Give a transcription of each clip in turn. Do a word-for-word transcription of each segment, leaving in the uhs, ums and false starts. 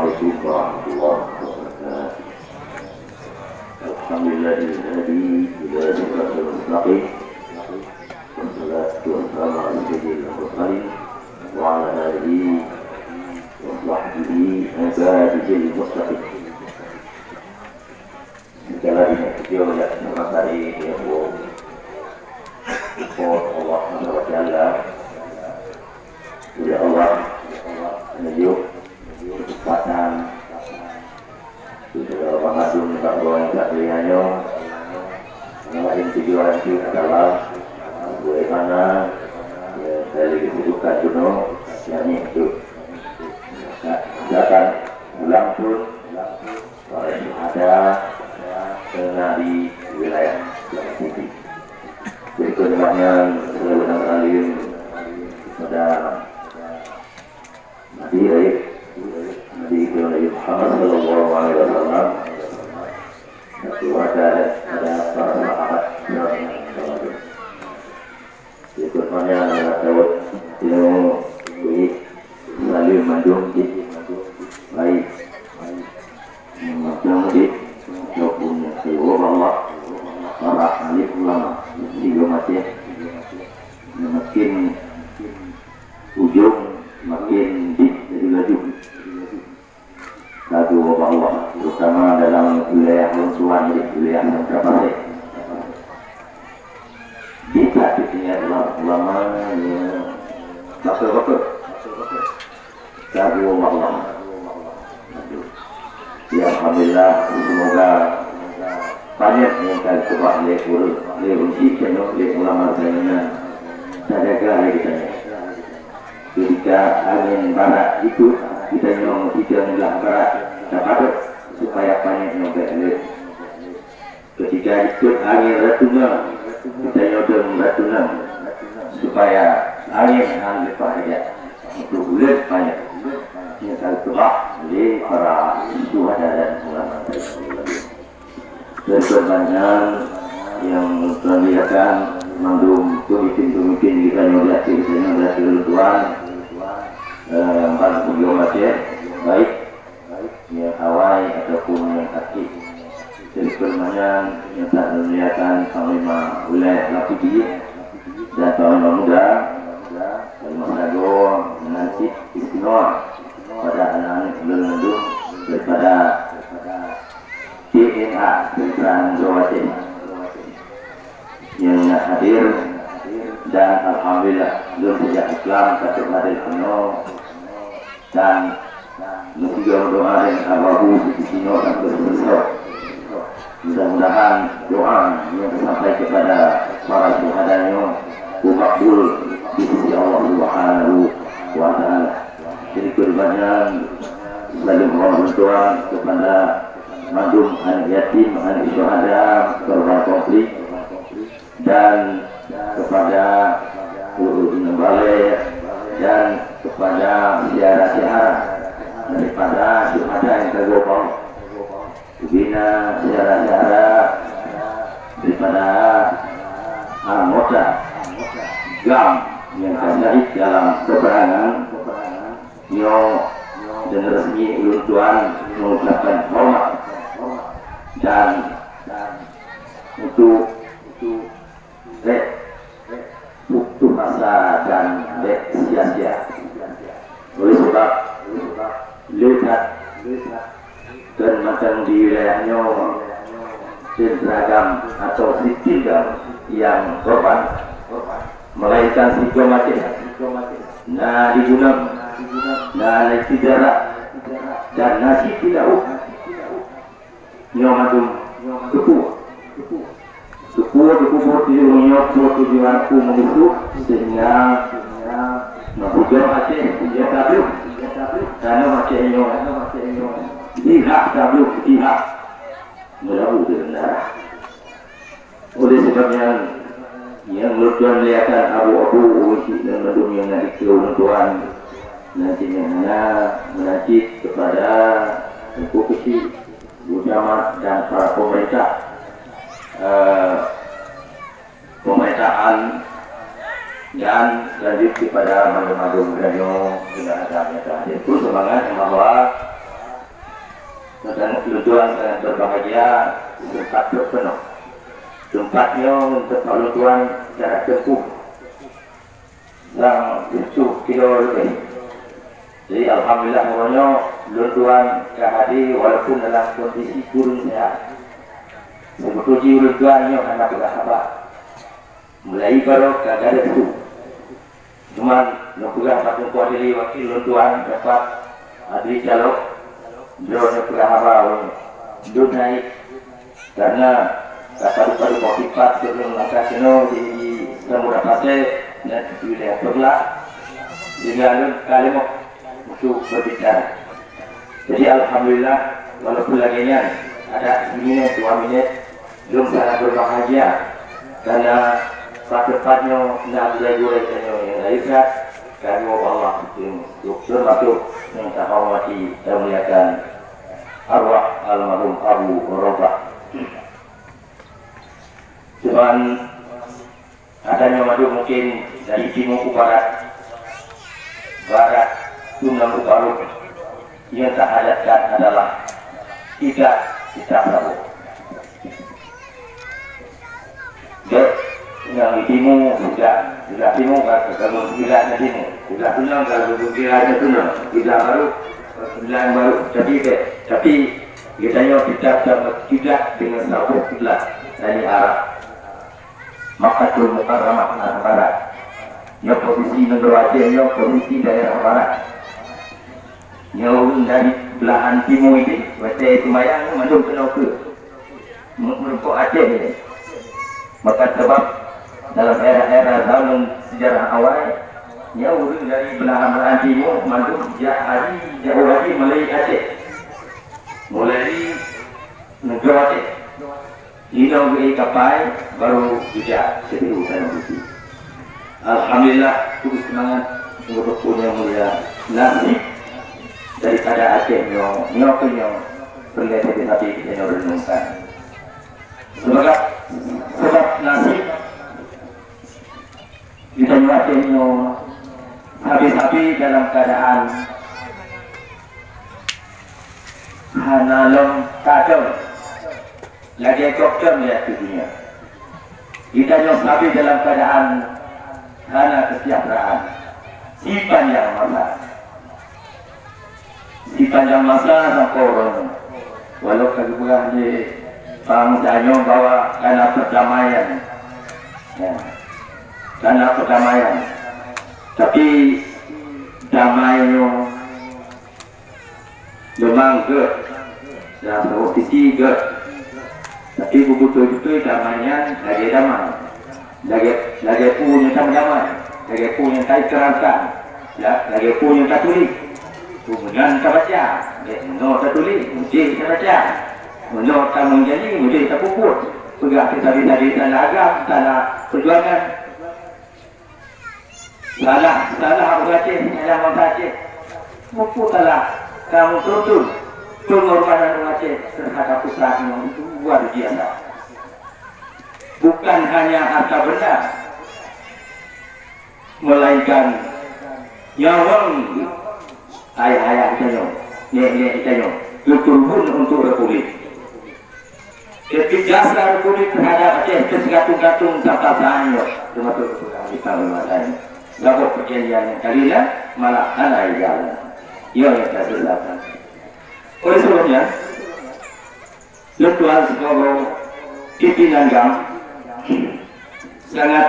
Assalamualaikum warahmatullahi wabarakatuh. Alhamdulillahilladzi ila siratal mustaqim. Wassalatu wassalamu ala sayyidil mursalin wa ala alihi wa sahbihi ibadihil muttaqin. Segala puji yang sama dari Tuhan Allah Azza wa Jalla. Ya Allah, menuju kesempatan untuk Ramadan yang tak boleh tak nyoe. Yang lain tujuan itu adalah bagaimana yang saya lebih butuhkan dulu, yakni untuk datang ulang pun para syuhada yang di wilayah Jalan Tinggi. Berikutnya, saya ulang alim kepada Nabi, eh, Nabi Muhammad sallallahu alaihi wasallam, kepada, kepada para sahabat yang berbahagia. Berikutnya, saya tahu, beri salam mandum di baik. Mandum di, ataupun yang kedua, bahwa para alim ulama, sehingga mati, makin ujung, makin di, jadi laju. Kadu Allah, terutama dalam wilayah Lôn Tuan, di wilayah Samudra Pasé. Di sampingnya ulama-ulama yang bagus-bagus. Kadu Allah. Ya, alhamdulillah, semoga banyak yang akan sebab oleh guru, oleh uji penuh, oleh ulama saya, tak jaga lagi tanya. Ketika angin barat itu, kita nyong kita belah barat, kita padok supaya panen nyong baik lé. Ketika ikut angin ratuna, kita nyodong ratuna supaya angin hang lepas aja untuk bulan panen. Yang terkebak oleh para syuhada dan ulama. Berkebanyakan yang terlihatkan mandum pemimpin-pemimpin kita yang berhasil, kita yang berhasil tuan, eh, ban pejuang Aceh, baik yang awai ataupun yang akhir. Berkebanyakan yang tak terlihatkan Panglima Wilayah Lapidi dan Panglima Muda, Panglima Sago, menanti istimewa pada anak-anak belum mandum daripada T N A, Tentara Nanggroe Aceh, yang hadir, dan alhamdulillah, belum sejak Islam, tapi hadir penuh, dan mesti doa dan ababu di sini sampai selesai. Mudah-mudahan doa yang sampai kepada para syuhada nyoe makbul di sisi Allah Subhanahu wa Ta'ala. Jadi, kebanyakan salam hormat kepada mandum anak yatim, anak syuhada, korban konflik, dan kepada guru imam balé, dan kepada syuhada-syuhada daripada syuhada yang tergobong, bina syuhada-syuhada daripada anggota gam yang terjadi dalam peperangan. Nyoe dan resmi ulôn tuan mengucapkan hormat dan untuk bèk putus asa dan bèk sia-sia. Oleh sebab lé that dan mantong di wilayah nyoe, teuntara gam atau sipil gam nyang korban, melainkan sigom Aceh. Na di Gunam, na di Tidara, dan na cit di Laôt. Nyoe mandum teupeue. Teupeue, teupeue buet di ureueng nyoe, peue tujuan, peue meunusuk, sehingga meubujur Aceh, bujur tabloe. Karena Aceh nyoe, jihad tabloe, jihad. Meulabu dalam darah. Oleh sebab nyan, nyang lôn tuan muliakan abu-abu, ureueng chik dan mandum nyang na dikeue ulôn tuan, dan cit nyang hana meunan cit kepada Teungku Keuchik, Guru Camat dan para pemerintah, eh, pemerintahan dan lanjut kepada mandum-mandum geutanyoe, geutanyoe nyang ka hadir. Terus semangat bahwa Dan lôn tuan sangat berbahagia, sempat terpenuh. Tempat nyoe untuk lôn tuan jarak tempuh sang tujuh kilo lebih. Jadi, alhamdulillah, uroe nyoe lôn tuan ka hadir walaupun dalam kondisi kurang sehat. Seubeutôi jih lôn tuan nyoe hana peugah haba. Mulai baroe ka gadôh su. Cuman lôn peugah bak Teungku Adli wakil lôn tuan dapat Adli Calok, droeneuh peugah haba ulôn. Lôn naik karena ka padub-padub bak kipat sebelum langkah keunoe di, di Samudra Pasé dan di wilayah Peuglak, sehingga lôn ka leumoh untuk berbicara. Jadi, alhamdulillah, walaupun lagèe nyan, ada minit, dua minit, lôn sangat berbahagia karena bak teumpat nyoe na gurèe-gurèe tanyoe nyang lahé that, ka geuwoe bak Allah, termasuk nyang tahormati dan muliakan arwah almarhum Abu Robah. Cuman, geutanyoe mandum mungkin dari timu u barat, barat teuh ngon u barôh, nyang taadatkan adalah kiblat, kiblat Prabowo. Dek, nyang di timu, kiblat, kiblat timu, ka, ka, ka, kiblat nyang timu, kiblat tunong, ka, ka, kiblat nyang tunong, kiblat barôh, kiblat nyang barôh. Tapi, dek, tapi, geutanyoe kiblat, kiblat deungon saboh kiblat, dari Arab. Makkatul Mukarramah na Barat. Nyoe posisi nanggroe Aceh nyoe posisi daerah barat. Nyoe ureueng dari belahan timu itu, watèe seumayang mandum keunoe keu. Meureumpok Aceh nyoe. Maka sabab dalam era-era zaman sejarah awai, nyoe ureueng dari belahan-belahan timu mandum jak haji, jak haji melalui Aceh. Mulai nanggroe Aceh. Inong geuék kapai, baru geujak sibiru tanyoe bisi. Alhamdulillah, kudus seumangat meureumpok nyang mulia. Nasib daripada Aceh nyoe, nyoe keuh nyoe peureulèe sabe-sabe geutanyoe reunungkan. Seubab, seubab nasib geutanyoe Aceh nyoe sabe-sabe dalam keuadaan hana lom tadong. Lagèe gobnyan di ateueh dunia. Geutanyoe sabe dalam keuadaan hana keuseujahteuraan sipanjang masa. Sipanjang masa sampoe uroe nyoe. Walau ka geupeugah lé bansa nyoe bahwa kana perdamaian. Ya. Kana perdamaian. Tapi damai nyoe memang gèt, dalam saboh sisi gèt. Tapi beubeutôi-beutôi damai nyan lagèe damai. Lagèe, lagèe peue nyang tameudameue, lagèe peue nyang taikrarkan, la-, lagèe peue nyang tatuléh. Peue meunan tabaca, bèk meunoe tatuléh, meusti tabaca. Meunoe tameujani, meusti tapeubuet. Peugah teuh sabe-sabe tanda agam, tanda peujuangan. Salah, salah ureueng Aceh, salah bansa Aceh. Mupu salah kamoe tuntut pengorbanan ureueng Aceh terhadap pusat nyoe itu luar biasa. Bukan hanya harta benda, melainkan nyawöng ayah-ayah geutanyoe, nèk-nèk geutanyoe geukeureubeuen untuk Republik. Ketegasan Republik terhadap Aceh teusigatung-gatung sampai saat nyoe, termasuk kepada kita lima tadi. Saboh perjanjian nyang ka lila malah hana ijalan. Nyoe nyang ka seulasan. Oleh sebab nyan, lôn tuan sibagoe pimpinan GAM sangat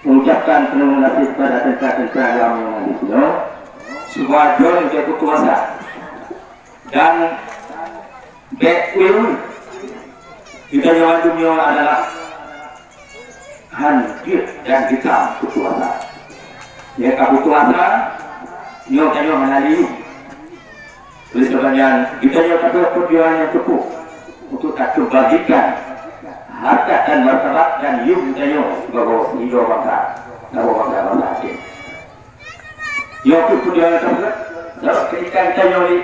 mengucapkan penuh kasih kepada tentara-tentara GAM yang ada di sini. Semua don untuk berkuasa. Dan bèk uyeue, geutanyoe mandum nyoe adalah han jeuet dan geutam peukuasa. Nyang ka peukuasa, nyoe tanyoe hana lé. Oleh sebab nyan, geutanyoe ka peubuet nyang teupeu untuk takeumbalikan harkat dan martabat dan yum geutanyoe sibagoe sidroe bansa, saboh bansa, bansa Aceh. Nyoe keuh peue nyang ka peubuet, sabab keutika geutanyoe lé.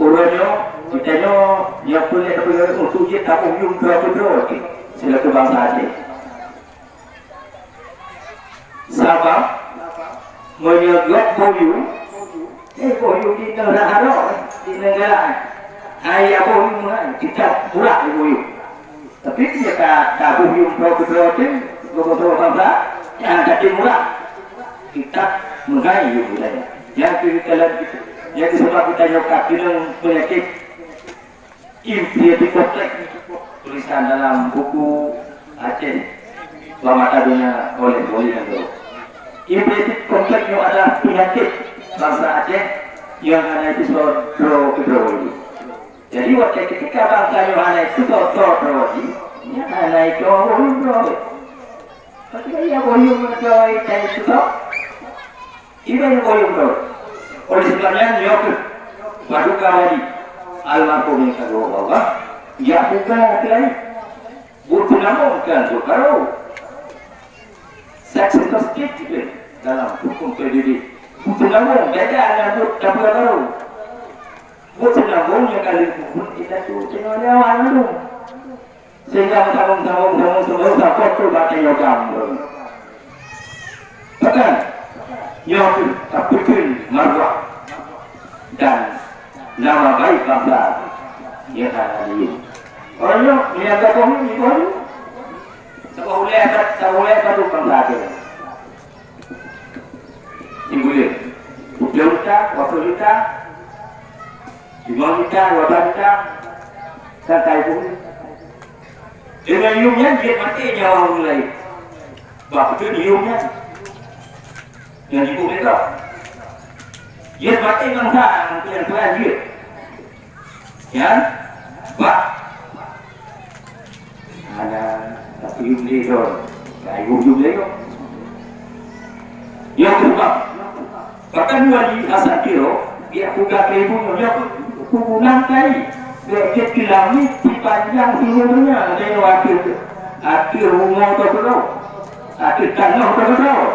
Uroe nyoe, geutanyoe nyang peureulèe tapeugah untuk jeuet taboh yum droe-droe cit selaku bansa Aceh. Sabab meunyoe göt boh yum, eh, boh yum di tengah harok. Di negara, hai aboh yum hai, kitab murah ibu yum. Tapi dia ka tabuh yum pro ke pro tu, beberapa bangsa, yang jadi murah. Kitab mengai yum budaya. Yang kita lihat, yang disebab kita nyokat dengan penyakit. Imprietik kompleks, tulisan dalam buku Aceh Permata Dunia oleh Wali Nanggroe. Imprietik kompleks nyoe adalah peunyakét bansa Aceh nyang hana jiteupeue droe keudroe. Jadi, watée ketika bansa nyoe hana jiteupeue droe keudroe, nyan hana jiteupeue droe. Tapi iya boh yum droe dan jiteupeue. Iban boh yum droe. Oleh sebab nyan, nyoe kheueh paduka wali almarhum nyang ka geuwoe bak Allah, jak peugah keu laén. Buet peunambong kan buet barô. Seks positif dalam huköm P B B. Buet peunambong beda ngon buet tapeugah barô. Buet peunambong nyang ka lheueh buet indatu teungoh nyawa mandum. Sehingga meutamong-tamong, meutamong-tamong, sampoe keu batée logam. Bahkan, nyoe kheueh tapeuteun marwah dan nama baik bansa nyang hana lé. Orang nyoe, meunyoe gata keuneuk iboh, saboh ulée, saboh ulée batu bansa keuh. Simbuleuen. Dua juta, dua puluh juta, lima juta, dua belas juta, sampai pun. Dengan yum nyan, jeuet maté nyawa ureuëng laén. Bah beutôi yum nyan. Nyang jibeuet lé gob. Jeuet maté bansa, nyang peue jeuet. Nyan, bah. Hana, tapi yum lé gob. Nah, yum, yum lé gob. Nyang keubah. Bahkan Wali Hasan Tiro, dia peugah keu ibu nyoe, "Kuburan kai, bèk jeuet keu langét sipanjang siuroe donya, lewat ateueh, ateueh rumoh teuh keudroe, ateueh tanoh teuh keudroe."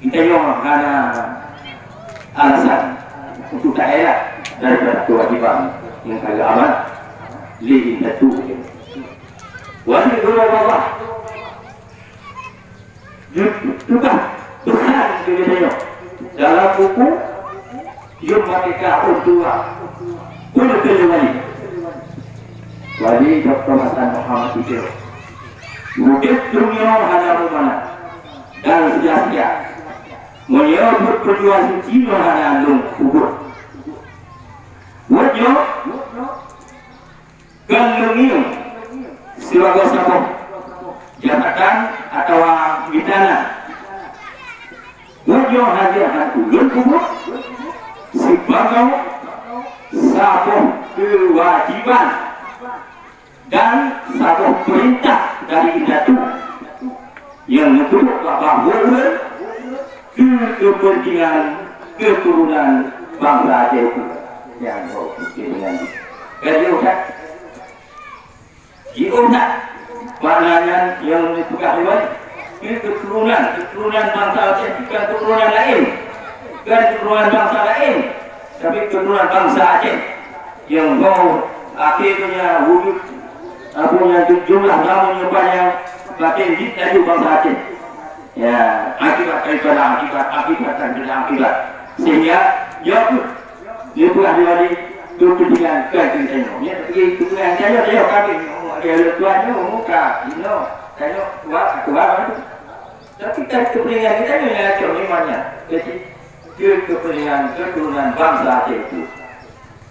Geutanyoe hana alasan untuk taelak daripada kewajiban nyang ka geuamanah lé indatu. Wali Guru Allah. Tugaih besar keu geutanyoe dalam buku Yum Merdeka Ureueng Tuha, peue keu wali. Wali Doktor Hasan Muhammad Tiro. Udép donya hana meumakna dan sia-sia meunyoe buet peurjuang suci nyoe hana lôn peubuet. Buet nyoe Kon lôn ngieng sibagoe saboh jabatan atawa mita na. Buet nyoe hana ulôn peubuet sibagoe saboh keuwajiban dan saboh peurintah dari indatu nyang neupeuduek bak bahwa ulôn keu keupeuntengan keuturonan bansa Aceh nyan. Ho, keupeuntengan. Ka jiôh that? Jiôh that? Makna nyan nyang neupeugah lé Wali, keu keuturonan, keuturonan bansa Aceh, bukan keuturonan laén. Bukan keuturonan bansa laén, tapi keuturonan bansa Aceh. Nyang ho akhé donya wujud, apa nyan jumlah namun nyang banyak, makin jih laju bansa Aceh. Ya, akibat daripada akibat, akibat daripada akibat. Sehingga, ya tu, dia pun ada wali, tu kepentingan kan kita tengok. Ya, tapi kepentingan saya, saya kami, ada tuan tu, muka, you know, tengok, kuat, kuat, tu. Tapi kan kepentingan kita ni yang acok memangnya. Jadi, ke kepentingan keturunan bangsa Aceh itu.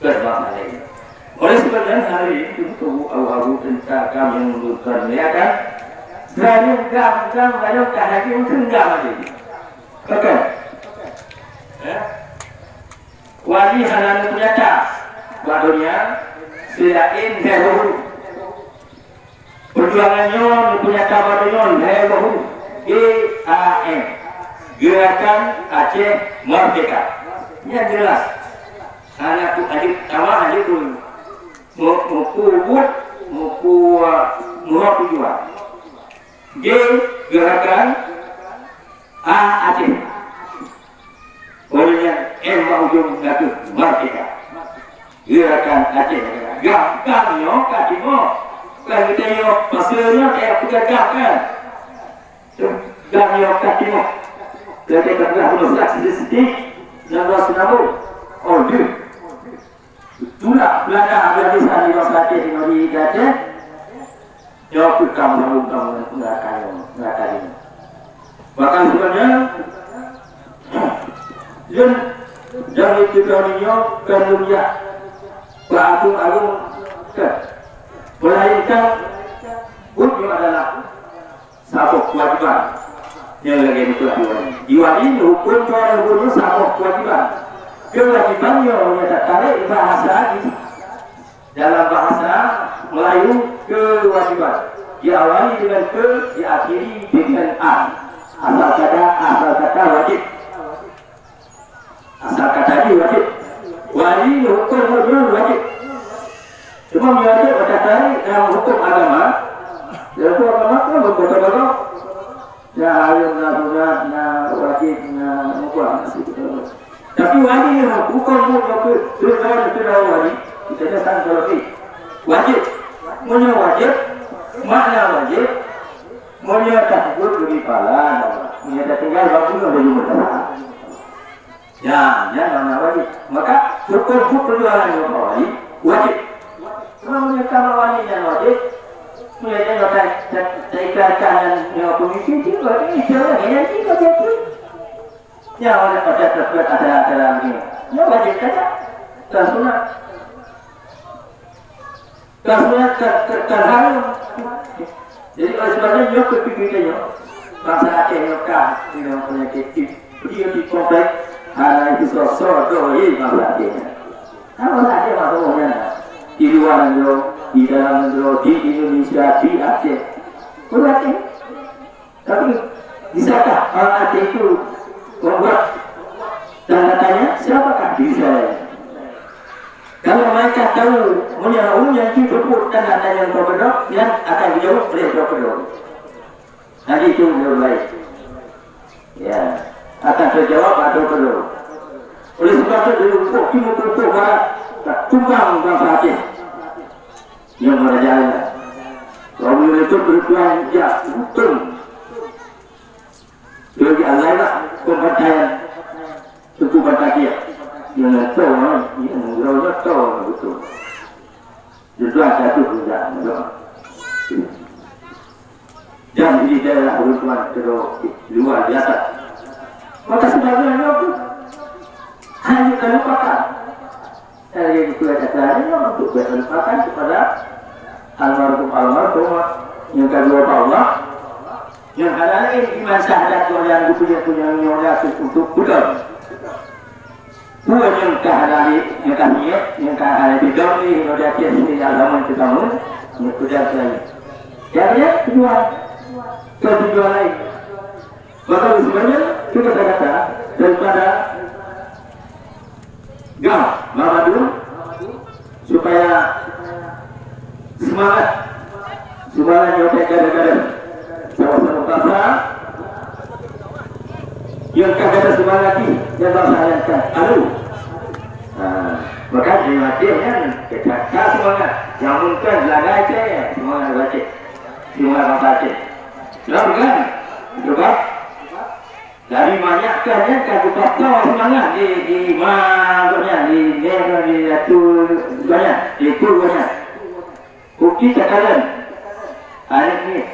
Berbahaya. Oleh sebab itu, hari ini untuk abu-abu tentang kami yang mengundurkan niatan, berani gam-gam lalu tak lagi untuk gam lagi. Betul? Ya? Wali hana neupeunyatat bak donya, silaén lhèe boh huruf. Peujuangan nyoe neupeunyata bak droeneuh lhèe boh huruf, G A M, Gerakan Aceh Merdeka. Nyan jeulaih. Hana ku ajeut tamah ajeut pun. Mu-, mupu buet, mupu, uh, muhok tujuan. G, Gerakan, A, Aceh. Oleh nyan, M bak ujong na kheueh merdeka. Gerakan Aceh Merdeka. Gam, gam nyoe ka timoh. Bukan kita nyoe, pasal nyoe kaya peugah gam kan. Gam nyoe ka timoh. Gerakan Aceh Merdeka, enam belas Agustus seribu sembilan ratus enam puluh. Oh, dia. Itulah pelana habis-habisan di bangsa Aceh, di negeri Aceh. Jaweueb keu kaum, kaum, kaum, neraka nyoe, neraka nyoe. Bahkan sebenarnya, Lôn, dan itu tahun nyoe kan lôn jak bak agong-agong, kan. Melainkan, buet nyoe adalah saboh kewajiban nyang lagèe nyan. Di wali, di wali, huköm nyoe adalah buet nyoe saboh kewajiban. Kewajiban nyoe nyang tatarek bahasa jih. Dalam bahasa Melayu, kewajiban diawali dengan ke, diakhiri dengan an. Asal kata, asal kata wajib. Asal kata jih wajib. Wali huköm huköm wajib. Cuma wajib kata lain dalam huköm agama. Dalam huköm agama kan berbeda-beda. Na ayat, na sunat, na wajib, na mubah, na situ. Tapi wali nyoe bukon buet nyoe keu tujuan keu wali. Kita dah sang selesai. Wajib. Meunyoe wajib, makna wajib, meunyoe tabuet bagi pahala, meunyoe tatinggai bagus bagi pahala. Ya, nyan makna wajib. Maka huköm buet perjuangan nyoe wali wajib. Kalau meunyoe ka wali nyan wajib, meunyoe nyoe ta-, ta-, taikrarkan nyan nyoe pemimpin, cit wajib, cit wajib, cit wajib. Nyan oleh pada terbuat acara-acara ini. Nyoe wajib saja. Bukan sunat. Ka sunat, ka, ka, ka haram. Jadi, oleh sebab nyan, nyoe keupiké nyoe. Bangsa Aceh nyoe ka, nyoe peunyakét tip. Dia di komplek, hana itu sosok, doh, eh, bangsa Aceh nyoe. Nah, bangsa Aceh mah semuanya. Di luar negeri, di dalam negeri, di Indonesia, di Aceh. Berarti, Tapi, bisakah orang Aceh itu membuat tanda tanya, siapakah diri saya ini? Kalau mereka tahu, meunyoe ureueng nyang jipeubuet tanda tanya keu droe, nyan akan dijaweueb oleh droe keudroe. Lagèe itu ureueng laén. Ya, akan terjawab atau belum. Oleh sebab itu, dari Pokok Timur ke Pokok Barat, tak tumbang bangsa Aceh. Nyang merajalela. Lalu itu berjuang jak hukum. Jadi, alailah pembantaian Teungku Batavia. Nyang tahu, nyang tahu, betul. Juga satu juga. Dan di daerah Ridwan Kedo luar biasa. Maka sebagian itu hanya terlupakan. Saya juga kata, untuk berterima kasih kepada almarhum, almarhumah yang kedua Allah, yang ada lagi iman syahadat yang punya, punya nyonya untuk betul. Peue nyang ka hana lé, nyang ka niet, nyang ka hana lé bidong lé, nyang ka tiep lé, nyang lama teukamu, nyang peugah lé. Jadi, ya, kedua. Kedua lain. Maka sebenarnya, itu kata-kata daripada Gam, Mama Dun, supaya semangat, semangat nyoe kada-kada. Sama-sama basa, nyang ka gata seumangati, nyang basa nyang ka alu. Ha, maka di Aceh nyan, ka, ka seumangat. Jameun kan lagai cit, seumangat Aceh. Seumangat basa Aceh. Nampak kan? Cuba. Dari manyak kan, nyan ka geupasoe seumangat di, di ma gobnyan, di neh, di atu gobnyan, di tu gobnyan. Bukti takalon. Aneuk nyoe.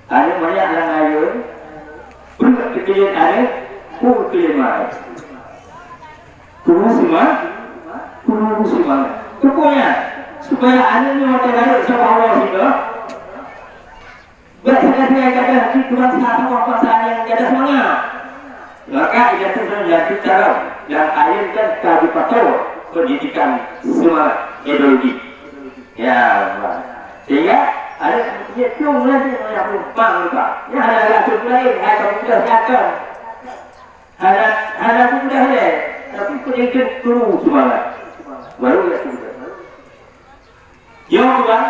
Aneuk manyak lam ayeue, peuet teukeulien aneuk, peuet teukeulien ma. Peurusi ma, peurusi ma. Rupanya, supaya aneuk nyoe teugarék sama Allah sigoe, bèk sagai-sagai gata jeuet keu bansa, saboh bansa nyang gata seumangat. Maka, ia tu yang kita tahu, yang akhir kan ka geupasoe pendidikan seumangat ideologi. Ya, Allah. Sehingga ada, ya, tu mulai dia punya penumpang juga. Ya, ada, ada tu mulai, ada mudah datang. Ada, ada mudah leh. Tapi pendidikan guru seumangat. Baru ya tu. Ya, tuan.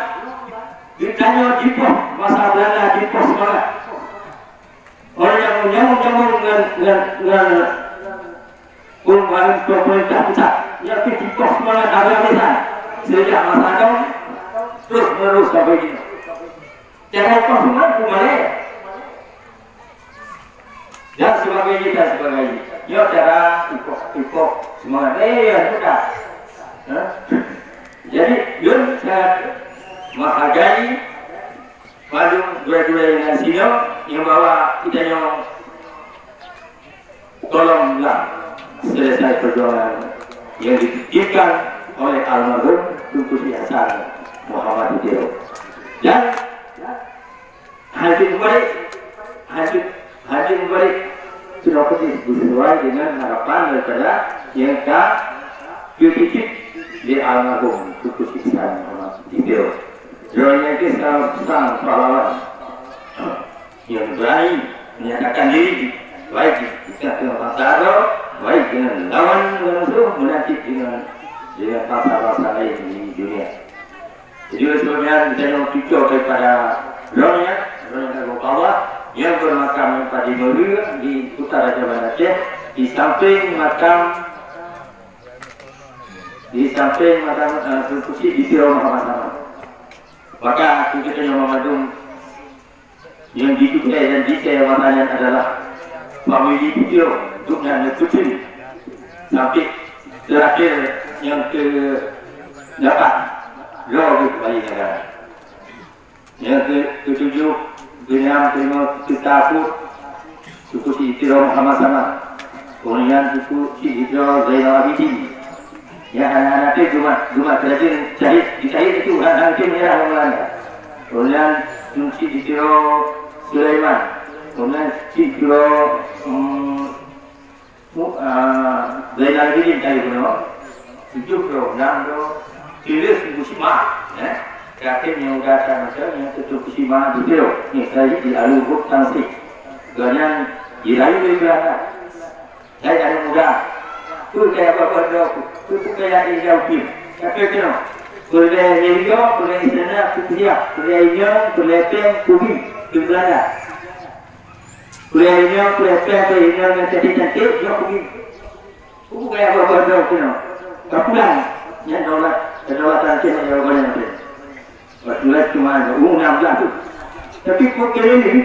Ditanya jipoh, masa Belanda jipoh seumangat. Orang yang nyambung-nyambung dengan, dengan, dengan perubahan pemerintah pusat, nyan pih jipoh seumangat habéh-habéhan. Seujak masa nyoe, terus menerus sampai kini. Jangan jipoh seumangat, peumalèe. Dan sebagainya, dan sebagainya. Nyoe cara ipok-ipok seumangat. Eh, ya, mudah. Hah? Jadi, lôn sangat menghargai mandum gurée-gurée nyang sinoe nyang bahwa kita nyoe gohlom lah selesai perjuangan yang dipikirkan oleh almarhum Teungku Syekh Hasan Muhammad Sutiro. Dan Hajat meubarék, hajat, hajat meubarék. Sinoe keudéh sesuai dengan harapan daripada nyang ka geutitip lé almarhum Teungku Syekh Hasan Muhammad Sutiro. Droeneuh ke sang, sang pahlawan nyang berani menyatakan diri, baik di tengah-tengah bangsa droe, baik dengan lawan musuh, meunasib dengan, dengan bangsa-bangsa lain di dunia. Jadi, oleh sebab nyan, geutanyoe cucoe daripada droeneuh, droeneuh Allah, nyang bermakam di Meuri, di utara Jawa Aceh, di samping makam, di samping makam, eh, Teungku Syekh Sutiro Muhammad Saman. Maka, geutanyoe mandum Nyang jiteupeue dan jiteupeue awaknyan adalah famili Sutiro, dum na neupeuteueng sampai terakhir nyang keulapan, droe geuh bak negara. Nyang ke-, ketujoh, keenam, kelima, keutapat, Teungku Sutiro Muhammad Saman. Kemudian Teungku Sutiro Zainal Abidin. Nyang hana-hana teuh geumat, geumat keurajeuen syahid, di syahid itu hana-hana teuh menyerah ngon Belanda. Kemudian Teungku Sutiro Sulaiman. Kemudian Sutiro, hmm, mu-, ah, Zainal Abidin tadi pun, oh. Tujuh droe, enam droe, tuléh Teungku Sima, eh. Yakin nyang udah akan macam nyang Teungku Sima di Sutiro. Ni, syahid di Alu Buk Tangsi. Gobnyan dirayu dari Belanda. Hai aneuk muda, peue kaya babah droe, peue kaya ija upin. Tapi keunoe, peulée lheueh, peulée istana, peue siap, peulée inyong, peulée péng, kubi, peue Belanda. Peulée inyong, peulée péng, peulée inyong nyang cantik-cantik, jok kubi. Peue kaya babah droe keunoe. Ka pulang, nyan daulat, kedaulatan Aceh nyang banyak. Bak tuléh cuma enam belas tu. Tapi peue keuneuk ni,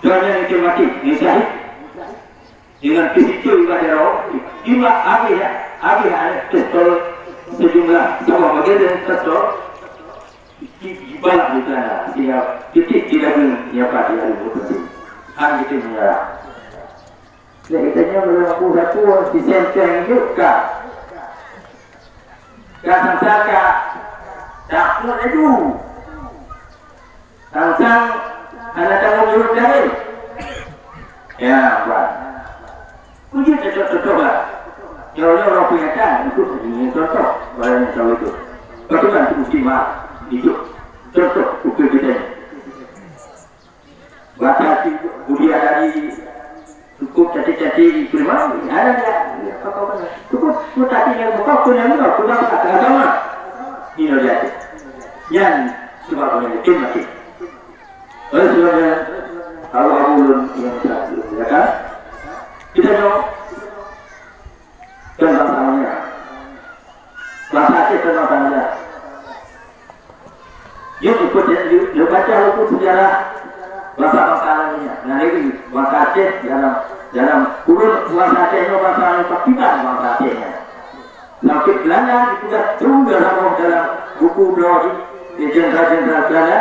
droeneuh itu mati, ni syahid. Dengan pistol ibadah roh, lima habis, habis aneuk pistol sejumlah, sama bagian dengan pistol, di-, dibalak di sana, sehingga titik di daging nyapa di hari berhenti. Han gitu menyerah. Jadi, katanya belum aku satu, si Senteng juga. Ka sang-sang ka takot laju. Sang-sang hana tanggong jaweueb laén. Ya, buat. Uji cocok-cocok lah. Ya Allah, orang punya kan, itu sendiri contoh. Barang yang tahu itu. Betul kan, itu mesti maaf. Itu contoh, ukur kita ni. Bak hati mulia dari cukup cantik-cantik di Purba, ada dia. Dia apa-apa. Cukup, cukup hati yang buka pun yang buka, pun apa, agama. Ini dia. Yang sebab orang itu mati. Oleh sebabnya, kalau Abu Lun yang tak, ya kan? Kita tahu tentang samanya. Bahasa Aceh tentang samanya. Yuk, ikut, yuk, yuk baca buku sejarah bangsa-bangsa lainnya. Nah, ini bangsa Aceh dalam, dalam kurun bangsa Aceh ini bangsa yang tertiban bangsa Aceh ini. Sampai Belanda itu dah turun dalam, dalam buku beliau di, di jenderal-jenderal Belanda,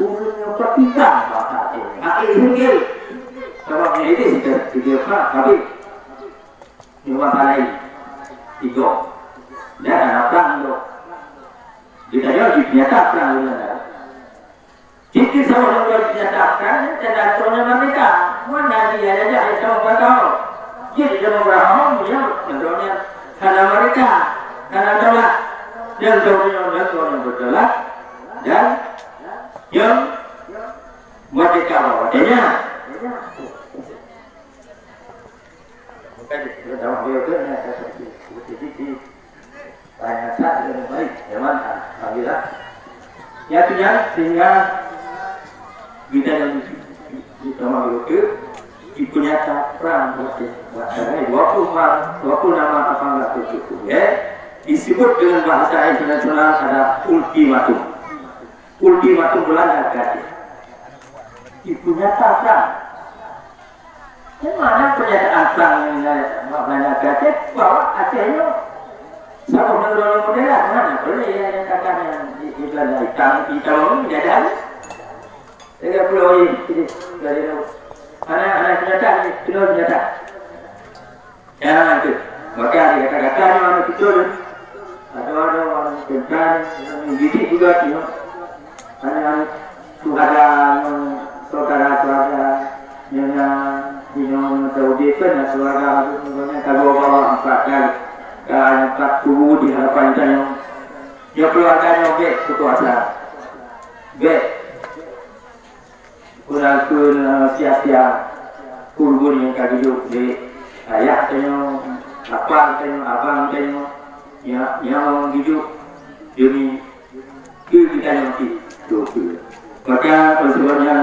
kurun yang tertiban bangsa Aceh ini. Hak ini, sebab ini kita, kita, tapi Nyoe masalah tiga. Dan hana prang dok. Geutanyoe jeuet nyata prang lôn nyan. Jeuet saboh lôn jeuet nyata prang, tanda droeneuh merdeka. Mana dia jajah di Samudra Tawau? Jeuet di Samudra Tawau, dia droeneuh hana merdeka, hana daulat. Dan droeneuh, dan droeneuh berdaulat. Dan yang merdeka bak watèe nyan. Bukan di dalam beliau tu, hanya kata di, di, di, di, hanya tak ada yang baik. Memang, alhamdulillah. Ya, tu yang sehingga kita yang di, di dalam beliau tu, dipernyata perang buat, buat, eh, dua puluh ma-, dua puluh nama apa enggak tu cukup, ya. Disebut dengan bahasa internasional ada ultimatum. Ultimatum Belanda ke Aceh. Dipernyata perang. Di mana pernyataan Trump yang menanyakan bahwa Aceh nyoe saboh nanggroe modern, mana boleh yang kata yang di, di Belanda hitam, hitam itu tidak ada. Tiga puluh orang ini dari laut. Mana, mana senjata ni? Kena senjata. Ya, itu. Maka di kata-kata ni orang betul. Ada, ada orang tentang yang didik juga tu. Hanya tu ada saudara-saudara dengan dengan Saudi kan saudara misalnya kalau bawa empat kali dan empat kubu di hadapan saya. Ya keluarganya baik berkuasa. Baik. Ulang pun, eh, sia-sia ureueng nyang ka geujok lé ayah tanyoe, apa tanyoe, abang tanyoe, nyang, nyang geujok demi keu geutanyoe pih dosa. Maka, oleh sebab nyan,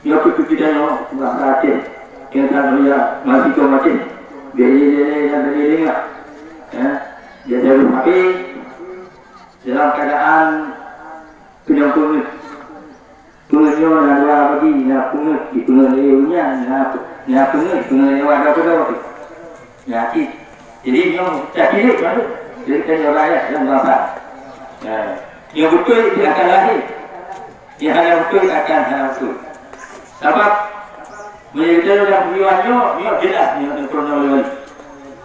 nyoe keu geutanyoe bangsa Aceh, nyang ka mulia, masih keu Aceh, bèk lé-lé nyang bèk lé-lé, ya. Jadi, tapi dalam keadaan peunyoe peungeuet. Peungeuet nyoe na dua bagi, na peungeuet, jipeungeuet lé ureueng nyan, na, na peungeuet, jipeungeuet lé wadah keudroe teuh. Nyan cit. Jadi nyoe takilék baru. Jadi tanyoe rakyat lam bangsa. Nah, nyoe beutôi di akan lahé. Nyang hana beutôi akan hana beutôi. Sabab meunyoe geutanyoe lam peuyuan nyoe, nyoe jeulaih nyoe teupeue nyoe lé.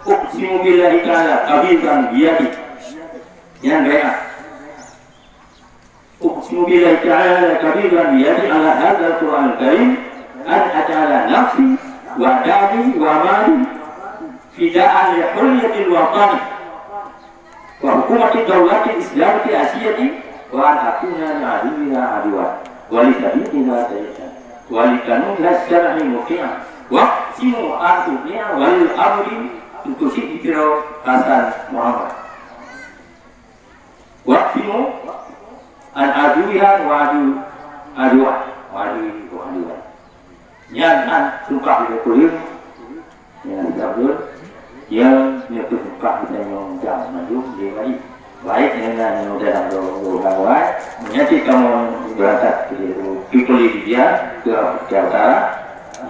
Uqsimu billahi ta'ala kabiran biyadi. Nyan bai'ah. أقسم بالله تعالى كبيرا بيدي على هذا القرآن الكريم أن أجعل نفسي ودمي ومالي فداء لحرية الوطن وحكومة الدولة الإسلامية في آسيا وأن أكون لعدونا عدوا ولصديقنا صديقا ولقانون الشرع مطيعا وأقسم أن أطيع ولي أمري Teungku Syèh Hasan Muhammad. Waqsimu an aduwwiha wa adu-, aduwwa, wa aduwwi wa aduwwa. Nyan han sumpah lé peue, nyan sabab nyan nyoe sumpah geutanyoe jam mandum lé wali. Baik, nyan nyoe dalam dua puluh orang awai, meunyoe cit kamoe beurangkat keu Tripoli, Libya, keu Afrika Utara,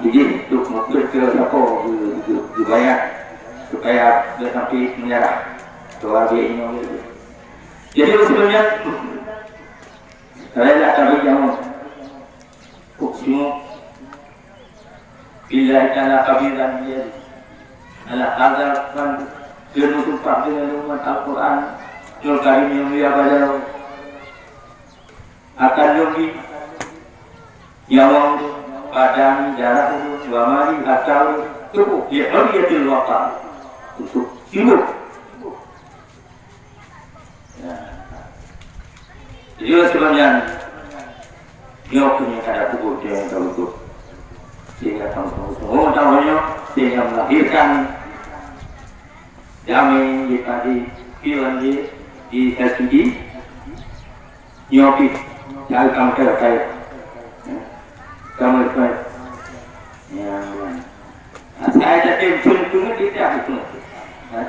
jih untuk meukeue keu sapo geu-, geu-, geubayar supaya jangan sampai menyerah. Keluarga ini. Jadi, sebenarnya, saya nak tahu jawab. Uqsimu billahi ta'ala qabiran biyadi. Ala hadza kan, dia sumpah dengan umat Al-Quran, Nurul Karim yang mulia beliau. Akan lôn bi nyawöng lôn, padam darah lôn, wa mali, harta lôn, tuboh, li hurriyatil watan. Untuk hidup. Ya. Jadi, oleh sebab nyan, nyoe keuh nyang ka tapeugah, nyang ka tapeugah. Sehingga kamu semua tahu nyoe, sehingga melahirkan damai di padi, pion di, di Kalsidi. Nyoe pih, jauh kamoe kaya-kaya. Kamoe kaya. Ya, ya. Asai tatem peungeuet, peungeuet, dia tak peungeuet. Ha?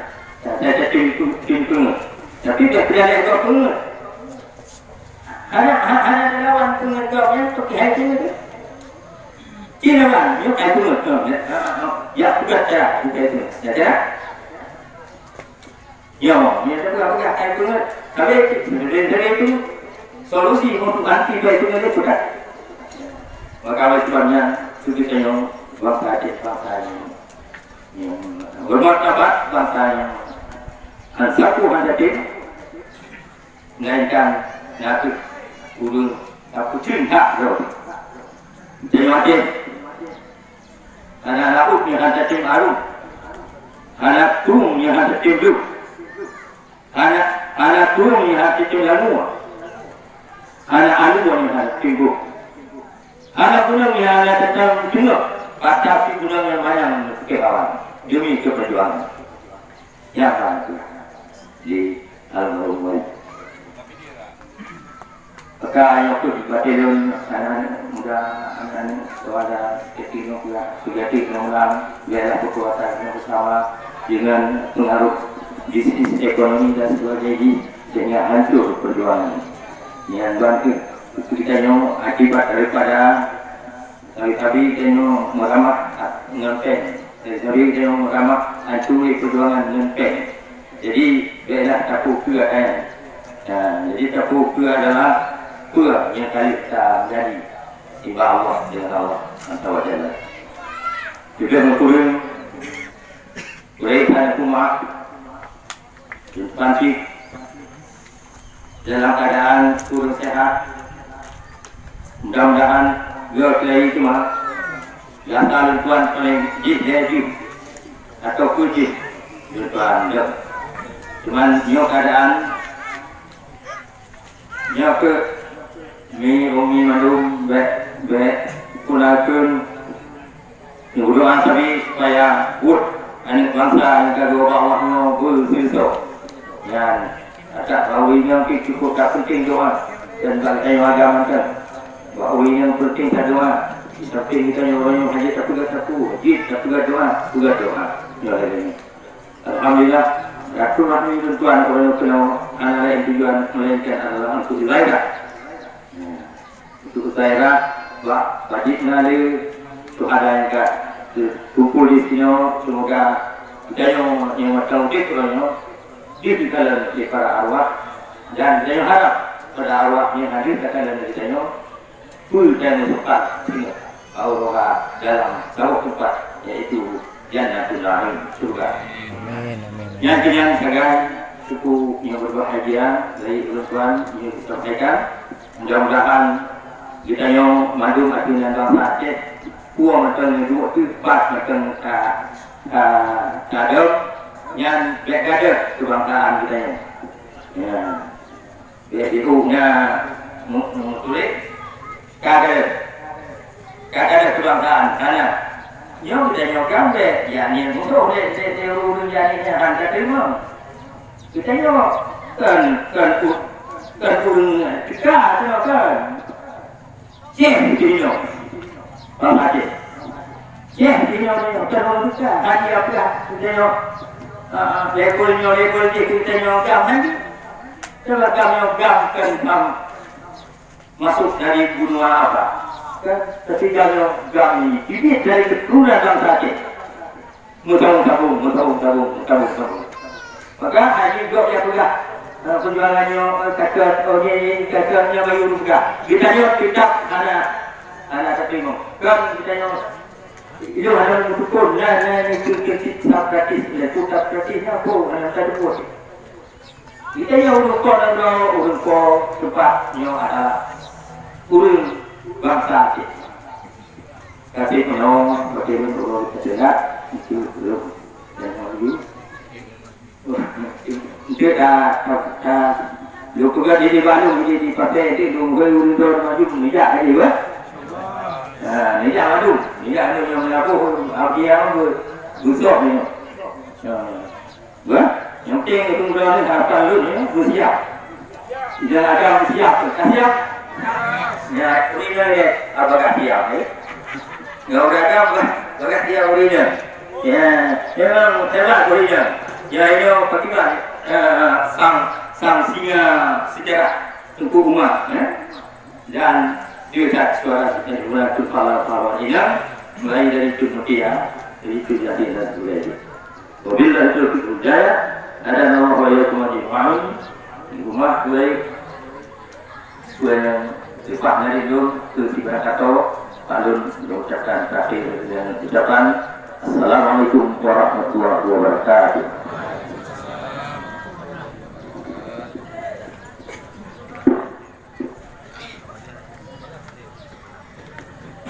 Asai tatem peungeuet, peungeuet. Tapi dah pernah lihat kau peungeuet. Hana, ha-, hana lawan peungeuet kau yang pakai hai peungeuet tu. Cina lawan, yuk hai peungeuet kau. Ya, ha, ha, ha. Ya, sudah cerah, sudah itu. Ya, cerah? Nyoe, nyoe teupeugah-peugah hai peungeuet. Tapi, sering-sering itu, solusi untuk anti hai peungeuet itu peugah. Maka oleh sebab nyan, tu kita nyoe, bangsa Aceh, bangsa nyang, nyang bermartabat, bangsa nyang han sapeue han sapeue, melainkan na kheueh ureueng tapeucreun hak droe. Tanyoe Aceh, hana laôt nyang hana tem areuem, hana krueng nyang hana tem deuh, hana, hana krueng nyang hana tem lamua, hana alue nyang hana tem boh, hana gunong nyang hana tem teungoh, tapi gunong nyang manyang keu awan demi keupeurjuangan. Nyan ban kheueh di almarhum. Maka nyoe kheueh dipatéh lôn aneuk-aneuk muda, aneuk-aneuk keluarga keunoe pula, peugöt keunoe ulang, biarlah keukuatan keunoe bersama dengan pengaruh bisnis ekonomi dan sebagainya sehingga hancur perjuangan. Nyan ban kheueh geutanyoe akibat daripada Tabi-tabi tanyoe meuramah ngon péng. Jadi, tanyoe meutamah hantu lé peujuangan ngon péng. Jadi, baiklah tapeue keu akai. Ha, jadi tapeue keu adalah peue nyang ka lheueh tajadi nibak Allah, dengan Allah Azza wa Jalla. Sudah meukureueng, ulée hana kumaha, Pantik dalam keadaan kurang sehat. Mudah-mudahan geuh keuhai teuma rasa lôn tuan paléng jih lhée jeuem atau peue jih lôn tuan deuh. Cuman nyoe keadaan nyoe keuh mi umi mandum bék bék pun akeun Nyang berdoa sabe supaya buet aneuk bansa nyang ka geuba Allah nyoe beuseuleusoe. Nyan, adak bak ureueng inong pih cukup that peunteng doa dan bak geutanyoe agam mantong. Bak ureueng inong peunteng that doa. Di sampéng geutanyoe uroe nyoe hana tapeugah sapeue, jeuet tapeugah doa, peugah doa. Nyoe lagée nyoe. Alhamdulillah, rakhmat ulôn tuan uroe nyoe keunoe hana laén tujuan melainkan adalah untuk ibadah. Untuk daerah bak Padit na lé syuhada nyang ka teukumpul di sinoe, semoga geutanyoe nyang masa udeb uroe nyoe jeuet geukalon lé para arwah, dan geutanyoe harab pada arwah nyang hana geukalon lé geutanyoe, peue dan meuseupah singoh auroha dalam saboh teumpat, yaitu Jannatul Naim, syurga. Amin, amin. Nyan keuh nyan sagai suku nyang berbahagia dari ulôn tuan nyang disampaikan. Mudah-mudahan geutanyoe mandum ateueh nan bansa Aceh, peue mantong nyang duek teuh pat mantong ka, ka, ka dong, nyan bék gadôh keubangsaan geutanyoe. Ya. Bék jiôh na mu-, meutuléh, ka gadôh. Ka gadôh keubangsaan, hana. Nyoe geutanyoe kan bék, yani musoh lé, lé, lé ureueng yani nyan han ka teurimong. Geutanyoe kon, kon u-, kon ureueng teuka keunoe kon. Céh geutanyoe. Paham hati? Céh geutanyoe, nyoe kon ureueng teuka. Hana peugah geutanyoe. Ah, ah, level nyoe, level jih geutanyoe gam lagi. Coba gam nyoe gam kon gam masuk dari benua apa? Kan? Tapi gam nyoe gam ini bibit dari keturunan bangsa Aceh. Meutabong-tabong, meutabong-tabong, meutabong-tabong. Maka, ha, nyoe gob nyang peugah, eh, peujuangan nyoe, eh, kakon, oh, nyoe, nyoe, kakon nyoe bayu ureueng peugah. Geutanyoe teutap hana, hana tateurimong. Kon geutanyoe, ilôn hana meutukon, na, na, na, itu, itu, itu, tak gratis, itu tak gratis, nyoe peue, hana tateurimong. Geutanyoe ureueng po nan droe, ureueng po teumpat nyoe adalah ureueng bansa Aceh. Tapi meunyoe bagaimana ureueng teudeungat, itu ureueng dan ureueng. Itu dah, dah, dah. Lu peugah di, di Bandung, di, di Pasai, di Dunggai, ureueng droe maju, nijak tadi, bah? Ha, nijak maju. Nijak maju nyang meulaboh, abdi yang ber-, busok ni. Ha. Bah, nyang penting ureueng droe ni harapan lôn nyoe beusiap. Idan agam siap, ka siap? Ya, ureueng nyoe lé, apakah siap, eh? Nyoe ureueng agam, bah, apakah siap ureueng nyoe? Ya, memang hebat ureueng nyoe. Ya, nyoe pakriban, eh, sang, sang singa sejarah Teungku Umar, eh? Dan juga suara kita juga tu para para ingat mulai dari Cut Mutia, dari Cut Yasin dan sebagainya. Wabillahi taufiq wal hidayah. Ada nama wa iyyakum ajma'in. Di rumah mulai sesuai yang lepas dari dulu ke Sibra Kato, Pak Lun mengucapkan terakhir dengan ucapan Assalamualaikum warahmatullahi wabarakatuh.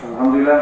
Alhamdulillah.